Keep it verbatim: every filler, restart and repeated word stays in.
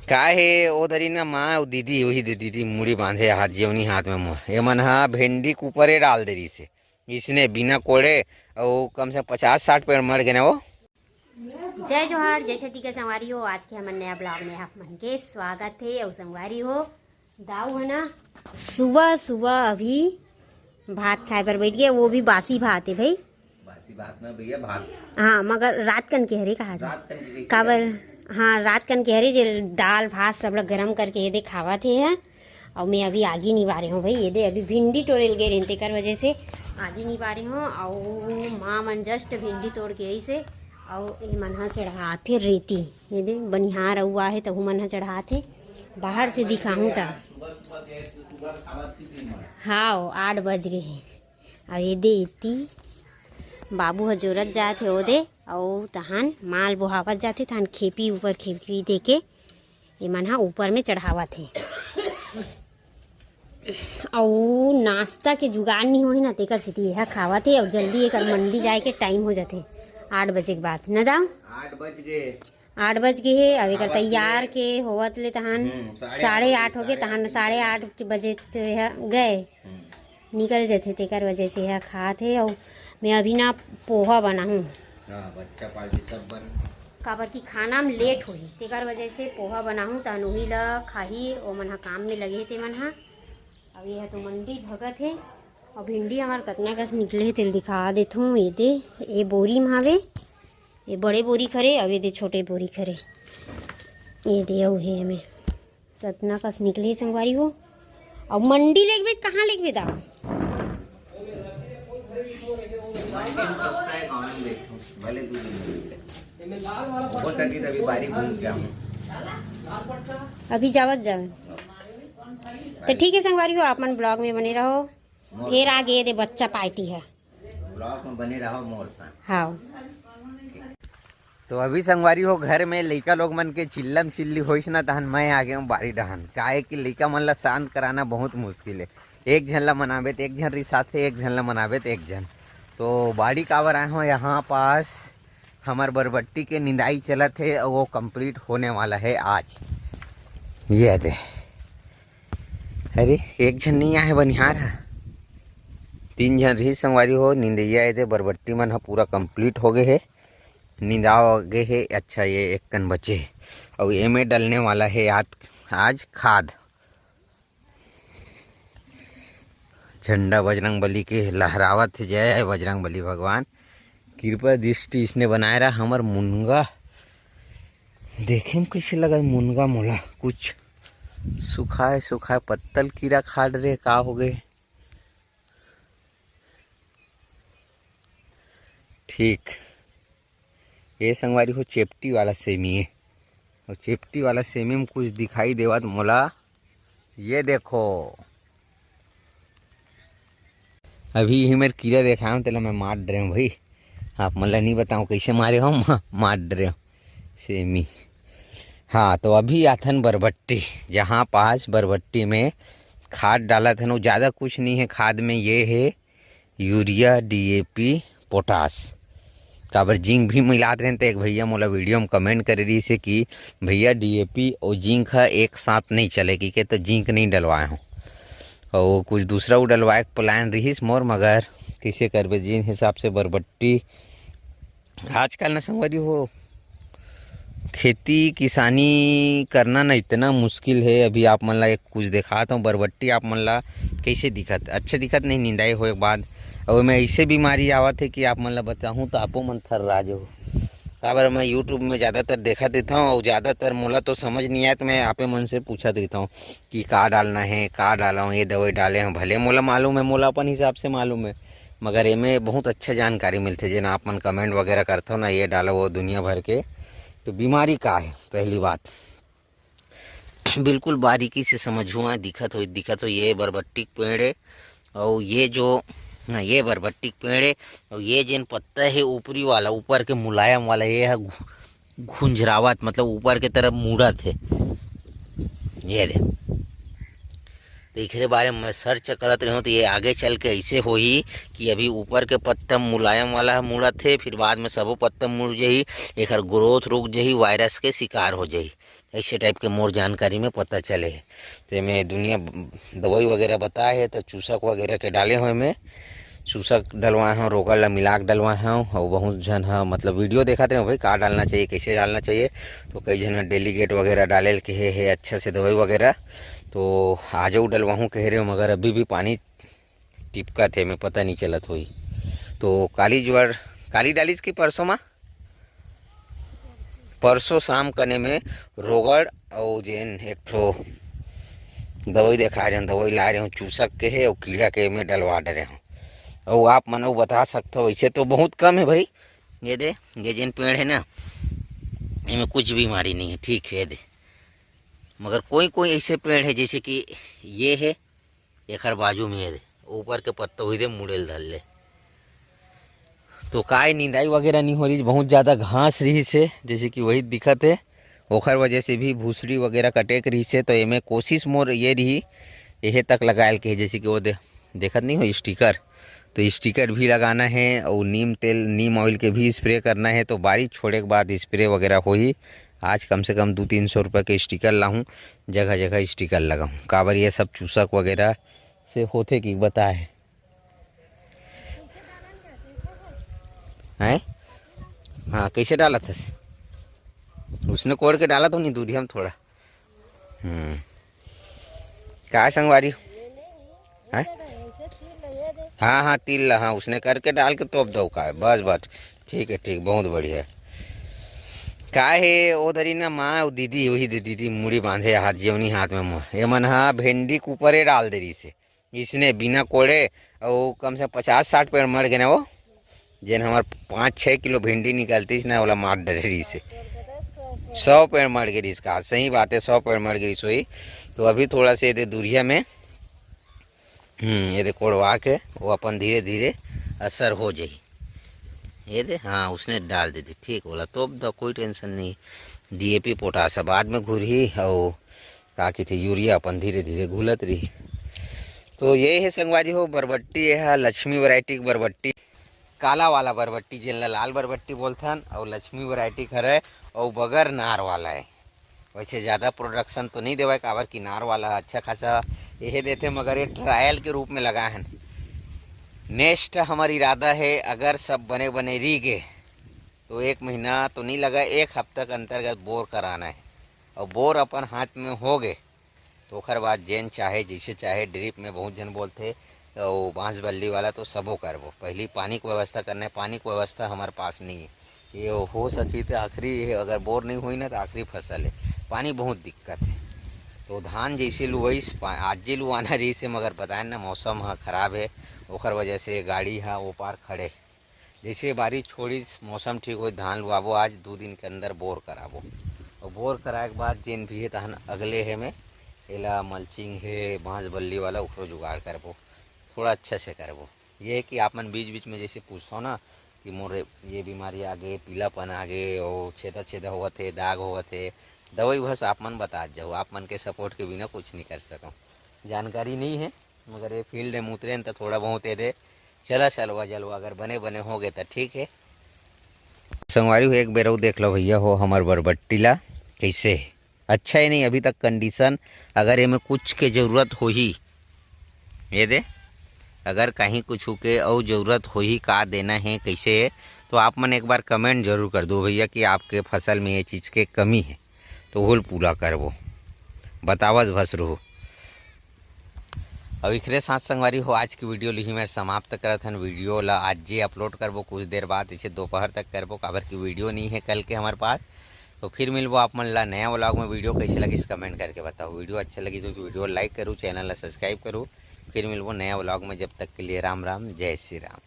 का हे, ओ दरी ना माँ, ओ दीदी, वही दे दीदी, मुड़ी बांधे हाथ, जेवनी हाथ में मोर। ये मन हा भेंडी के ऊपर हे डाल दे रही से, इसने बिना कोड़े, अउ कम से कम पचास साठ पेड़ मर गए ना वो। जय जोहार, जय छत्तीसगढ़ संगवारी हो। आज के हमर नया ब्लॉग में आप मन के स्वागत हे। अउ संगवारी हो, दाऊ है ना, सुबह सुबह अभी भात खाए बर बैठ गए, वो भी बासी भात है भाई। बासी भात ना भैया, भात। हाँ, मगर रात कन के हरे कहा था। रात कन के कैसे काबर? हाँ, रात कन के हरे जे दाल भात सब ला गरम करके ये दे खावा थे है। और मैं अभी आगी निबारे हूँ भाई, ये दे अभी भिंडी टोरेल गए रहते कर वजह से आगी निबारे हूँ। और माँ मन जस्ट भिंडी तोड़ के आई से, और ये मन हा चढ़ाथे रेती, ये दे बनिहार अउ आहे तहु मन हा चढ़ाथे। बाहर से दिखाहूँ ता। हाँ, आठ बज गए हैं। अउ ये दे इति बाबू ह जोरत जात हे ओदे, अउ तहान माल बोहावत जात हे, तहान खेपी ऊपर खेपी देके ये मन हा ऊपर में चढ़ावत हे। अउ नाश्ता के जुगाड़ नहीं होही ना, तेकर सेती ये हा खावत हे। अउ जल्दी एकर मंडी जाए के टाइम हो जाथे आठ बजे के बाद, न दाऊ? आठ बज गए। आठ बज गए हे। अब एकर खावत तैयार हे। के होवत ले तहान हम्म, साढ़े साढ़े आठ आठ हो गए, साढ़े तहान आठ साढ़े आठ के बजे तो ये हा गए। हम्म। निकल जथे, तेकर वजह से यह खात हे। अउ मैं अभी ना पोहा बनाहूँ। हाँ, बच्चा पार्टी सब बन। काबर कि खाना में लेट होही, तेकर वजह से पोहा बनाहूँ, तहन उही ल खाही। ओ मन ह काम में लगे हे, ते मन ह। अब ये ह तो मंडी भगत हे। अउ भिंडी हमार कतना कस निकले हे, तेल दिखा देथूँ। ये दे, ये बोरी में हवे, ये बड़े बोरी खरे, अउ ये दे छोटे बोरी खरे। ये दे, अउ हे हमें कतना कस निकले संगवारी हो। अउ मंडी लेगबे त कहाँ लेगबे दा? मंडी में सस्ता है, गाँव में बेचो, भले दो दिन में मिले। हो सके तो अभी बारी घूम के आऊँ। अभी जावत जावे। तो ठीक है संगवारी हो, आप मन ब्लॉग में बने रहो। मोर फेर आगे दे बच्चा पार्टी है। ब्लॉग में बने रहो मोर संग। हाँ। तो अभी संगवारी हो, घर में लइका लोग मन के चिल्लम चिल्ली होइस ना, तहन मैं आ गया हूँ बारी डहन। काहे कि लइका मन ला शांत कराना बहुत मुश्किल है। एक झन ला मनाबे त एक झन रिसाथे, एक झन ला मनाबे त एक झन। तो बाड़ी काबर आए हो, यहाँ पास हमर बरबट्टी के निंदाई चलत हे, अउ वो कंप्लीट होने वाला है आज। ये दे, अरे एक झन नहीं आए बनिहार ह, तीन झन रही संगवारी हो। निंदैया ये दे बरबट्टी मन ह पूरा कंप्लीट हो गए हे, निंदा गे हे। अच्छा, ये एक कन बचे हे। अउ एमे डलने वाला हे आज, आज खाद। झंडा बजरंग बली के लहरावत हे। जय बजरंग बली भगवान, कृपा दृष्टि इसने बनाए रहा। हमर मुनगा देखे में कैसे लगा मुनगा मोला, कुछ सुखाए सुखाए पत्तल कीरा खाड़ रहे, का हो गए? ठीक, ये संगवारी हो चेपटी वाला सेमी है, और चेपटी वाला सेमी में कुछ दिखाई देवत मोला। ये देखो, अभी ही मेरे कीरा देखाए हूँ, तेला मैं मार डरे हूँ भाई। आप मन ला नहीं बताऊँ कैसे मारे हो, मा-, मार डरे हूँ सेमी। हाँ, तो अभी आथन बरबट्टी, जहाँ पास बरबट्टी में खाद डालत हन, वो ज़्यादा कुछ नहीं है खाद में, ये है यूरिया, डीएपी, पोटास। काबर जिंक भी मिलात रहेन, तो एक भैया मोला वीडियो में कमेंट करे रहिस हे कि भैया डीएपी और जिंक ह एक साथ नहीं चले, कि के तो जिंक नहीं डलवाए हो, और कुछ दूसरा वो डलवाए के प्लान रहिस मोर, मगर कैसे करबे, जिन हिसाब से बरबट्टी आजकल ना संगवारी हो, खेती किसानी करना ना इतना मुश्किल है। अभी आप मन ला एक कुछ देखात हूँ, बरबट्टी आप मन ला कैसे दिखत, अच्छे दिखत नहीं निंदाई हो एक बाद। और मैं ऐसे बीमारी आवत है कि आप मन ला बताहूँ तो आपो मन थर्रा जाहू। काबर मैं यूट्यूब में ज़्यादातर देखा देता हूँ और ज़्यादातर मोला तो समझ नहीं आए, तो मैं आपे मन से पूछा देता हूँ कि का डालना है, का डाला हूँ, ये दवाई डाले हैं। भले मोला मालूम है, मोला अपन हिसाब से मालूम है, मगर एमे बहुत अच्छा जानकारी मिलथे, जेन आप मन कमेंट वगैरह करथव ना, ये डालो वो दुनिया भर के। तो बीमारी का है, पहली बात बिल्कुल बारीकी से समझुआ, दिखत हो, दिखत हो, ये बरबट्टी के पेड़ है, और ये जो ना, ये बरबट्टी के पेड़ है, और ये जेन पत्ता है ऊपरी वाला, ऊपर के मुलायम वाला, ये है घु-, घुंझरावत, मतलब ऊपर के तरफ मुड़त है। ये दे, तो एकरे बारे में मैं सर्च करत रहूँ, तो ये आगे चल के ऐसे होही कि अभी ऊपर के पत्ता मुलायम वाला ह मुड़त हे, फिर बाद में सबो पत्ता मुड़ जही, एकर ग्रोथ रुक जही, वायरस के शिकार हो जही। ऐसे टाइप के मोर जानकारी में पता चले हे। तो एमे दुनिया दवाई वगैरह बताए हे, तो चूसक वगैरह के डाले हो एमे। चूसक डलवाए हों, रोगड़ ला मिला के डलवाए हों। और बहुत झन ह, मतलब, वीडियो देखत रहे भाई, का डालना चाहिए, कैसे डालना चाहिए। तो कई झन डेलीगेट वगैरह डाले ल कहे हे, अच्छा से दवाई वगैरह। तो आजो डलवाहूँ कहे रहे, मगर अभी भी पानी टिपकत हे, मैं पता नहीं चलत होई। तो काली ज्वर, काली डालिस कि परसों मा? परसों शाम कने में रोगड़ अउ जेन एक ठो दवाई देखा रहे, दवाई ला रहे हूँ, चूसक के हे अउ कीड़ा के में डलवा डरे हूँ। अउ आप मन अउ बता सकथो, वैसे तो बहुत कम है भाई। ये दे, ये जेन पेड़ है ना, इमे कुछ बीमारी नहीं है, ठीक है, ये दे। मगर कोई कोई ऐसे पेड़ है, जैसे कि ये है, एखर बाजू में ये दे, ऊपर के पत्ता हुई दे मुड़े ल धर ले। तो काय निंदाई वगैरह नहीं हो रही, बहुत ज़्यादा घास रही से, जैसे कि वही दिखत है, ओखर वजह से भी भूसड़ी वगैरह कटेक रही से। तो एमे कोशिश मोर ये रही, यहे तक लगायल के, जैसे कि वो दे, देखत नहीं हो स्टिकर, तो स्टिकर भी लगाना है और नीम तेल, नीम ऑयल के भी स्प्रे करना है। तो बारिश छोड़े के बाद स्प्रे वगैरह होही। आज कम से कम दो तीन सौ रुपये के स्टिकर लाहूँ, जगह जगह स्टिकर लगाऊँ, काबर ये सब चूसक वगैरह से होथे कि बताए। हैं? हाँ, कैसे डालत हस? उसने कोड़ के डाला तो नहीं दूधिया में थोड़ा। हम्म। का संगवारी? हैं? हाँ, हाँ, तिल ला, हाँ, उसने करके डाल के तोप दो का, बस, बस, ठीक है, ठीक, बहुत बढ़िया। का हे, ओ दरी ना माँ, ओ दीदी, वही दे दीदी, मुड़ी बांधे हाथ, जेवनी हाथ में मोर। ये मन हा भेंडी के ऊपर ही डाल दे रही से, इसने बिना कोड़े, और कम से कम पचास साठ पेड़ मर गए ना वो, जेन हमार पाँच छः किलो भिंडी निकलतीस ना, ओला मार डरे रहिस हे। सौ पेड़ मर गे रहिस का, सही बात है, सौ पेड़ मर गे रहिस होही। तो अभी थोड़ा से ये दे दूरिया में, हम्म, ये दे कोड़वा के वो अपन धीरे धीरे असर हो जाही। ये दे, हाँ, उसने डाल दे दी, ठीक, ओला तोप द, कोई टेंशन नहीं। डीएपी पोटास बाद में घुरही, और का कहिथे, यूरिया अपन धीरे धीरे घुलत रही। तो ये है संगवारी हो बरबट्टी, ये है लक्ष्मी वैरायटी के बरबट्टी, काला वाला बरबट्टी, जेन ला लाल बरबट्टी बोलथन, और लक्ष्मी वैरायटी के हरे, और बगर नार वाला है। वैसे ज़्यादा प्रोडक्शन तो नहीं देवे, काबर कि नार वाला अच्छा खासा यह देथे, मगर ये ट्रायल के रूप में लगा है। नेक्स्ट हमार इरादा है, अगर सब बने बने रह गए, तो एक महीना तो नहीं लगा, एक हफ्ता के अंतर्गत बोर कराना है। और बोर अपन हाथ में हो गए, तो ओकर बाद जेन चाहे, जैसे चाहे, ड्रिप में बहुत झन बोलथे, तो बांस बल्ली वाला तो सबो करबो। पहली पानी के व्यवस्था करना है, पानी के व्यवस्था हमारे पास नहीं है। ये हो सकी तो आखिरी, ये अगर बोर नहीं हुई ना, तो आखिरी फसल है, पानी बहुत दिक्कत है। तो धान जैसे लुआइस, पा-, आज जे लुआना रही से, मगर बताए ना, मौसम ह खराब है, ओकर वजह से गाड़ी ह वो पार खड़े। जैसे बारिश छोड़िस, मौसम ठीक होई, धान लुआबो, आज दू दिन के अंदर बोर कराबो। और बोर कराए के बाद जेन भी है, तहन अगले है में एला मल्चिंग है, बांस बल्ली वाला, ओकरो जुगाड़ करबो, थोड़ा अच्छा से करबो। ये है कि आप मन बीच बीच में जैसे पूछथव ना कि मोर ये बीमारी आ गे, पीलापन आ गे, और छेदा छेदा होवत है, दाग होवत है, दवाई बस आप मन बतात जाओ। आप मन के सपोर्ट के बिना कुछ नहीं कर सकूँ। जानकारी नहीं है, मगर ये फील्ड में उतरे न तो थोड़ा बहुत ये दे चला चलवा जलवा, अगर बने बने हो गए तो ठीक है। संगवारी हो, एक बेर अउ देख लो भैया हो, हमर बरबट्टी ला कैसे है। अच्छा है नहीं अभी तक कंडीशन। अगर एमे कुछ के जरूरत होही, ये दे, अगर कहीं कुछ के अउ जरूरत होही, का देना है, कैसे है, तो आप मन एक बार कमेंट जरूर कर दो भैया कि आपके फसल में ये चीज़ के कमी है, तो ओल पूरा करबो। बतावत भस रहू। अब एकरे साथ संगवारी हो, आज की वीडियो लिही मैं समाप्त करत हन। वीडियो ला आज जे अपलोड करबो कुछ देर बाद, इसे दोपहर तक करबो, काबर की वीडियो नहीं है कल के हमारे पास। तो फिर मिलबो आप मन ला नया व्लॉग में। वीडियो कैसे लगिस कमेंट करके बताओ। वीडियो अच्छा लगी तो वीडियो लाइक करू, चैनल ला सब्सक्राइब करू। फिर मिलबो नया व्लॉग में, जब तक के लिए राम राम, जय श्री राम।